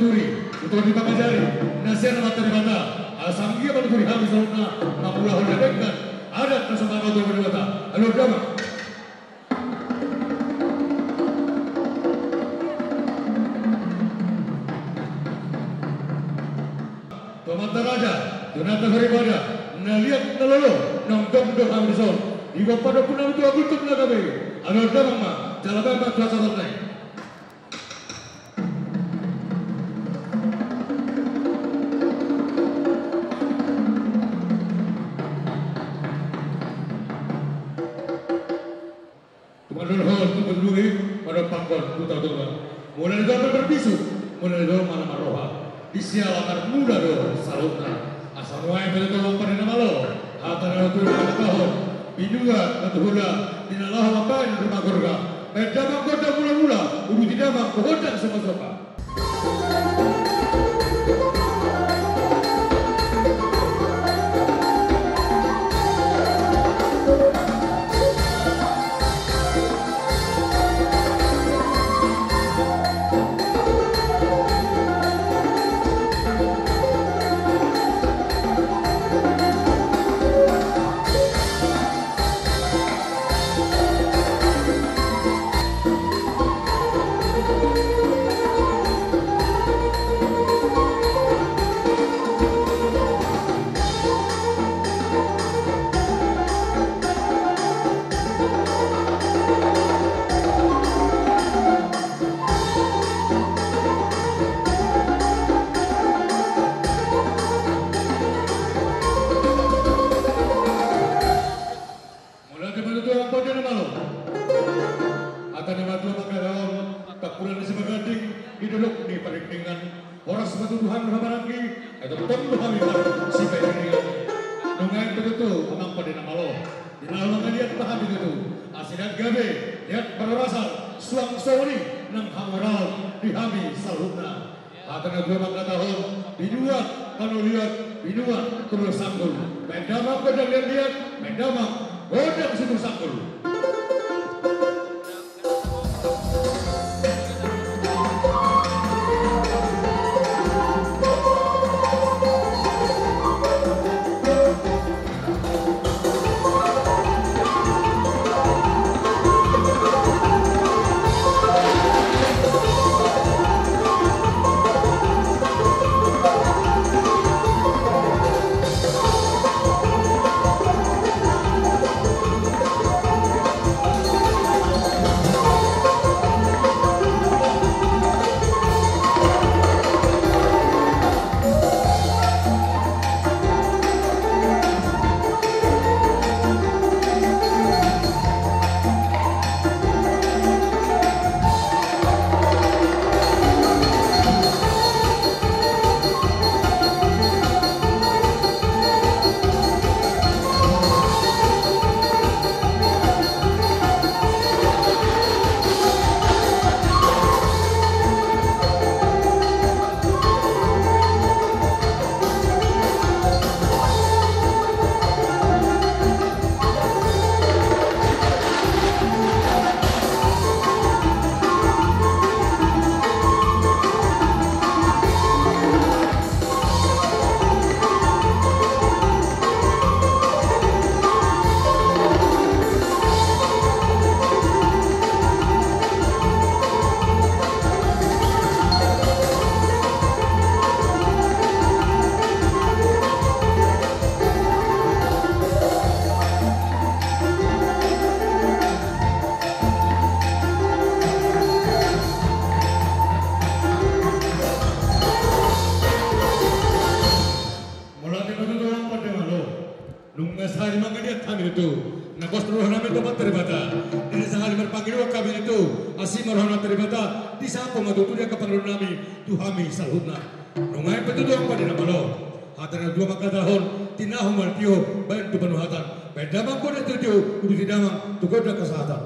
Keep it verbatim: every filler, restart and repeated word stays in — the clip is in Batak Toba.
Turi, tutu di pangajari na sian Amanta Debata, asa anggiat manuturi hami saluhutna mangulahon na denggan adat na so manoto Debata. Aluhon damang. Tu amanta raja, tu inanta soripada, na liat na lolo, naung tong do hami dison. Diboan padomu na tu agung tu na gabe. Aluhon damang ma, jala bahen ma tu hasahatan i. Tumandangkon, tumandangkon, padompakkon tu Toga. Mula ni jolma na marbisuk, mula ni jolma na marroha. Di siala marmula do saluhutna. Asa nuaeng pe tutu amang pande na malo, hata na tutu na mangkatahon: Binuat ma tu hula, di na laho mambahen ruma gorga. Bahen damang gondang mula-mula, uduti damang gondang sopa-sopa. Mauliate ma tutu amang pande na malo. Hata ni natuatua mangkatahon: Tampuran ni Sibaganding di dolok ni Paringkingan. Horas ma tutu hami marhahamaranggi, ai tongtong do hami marsiparingiringan. Nuaeng pe tutu amang pande na malo, di na laho mangaliat ma hami tutu. Asi liat gabe, liat parhorasan, suang songon i nang hamoraon di hami saluhutna. Hata ni natuatua mangkatahon: Binuat, tano liat, binuat, tano sanggul. Bahen damang gondang liat-liat, bahen damang gondang situtu sanggul. Mauliate ma tutu amang pande na malo. Nunga sahali mangaliat hami tutu, na pos rohanami tu Amanta Debata. Di na sahali marpangidoan hami tutu, asi ma roha ni Amanta Debata, disampu ma tutu di angka pangidoannami tu hami saluhutna. Nuaeng pe tutu amang pande na malo, hata ni natuatua mangkatahon: Tinahu ma tio, bahen tu panuhatan. Bahen damang gondang tu tio, uduti damang tu gondang hasahatan.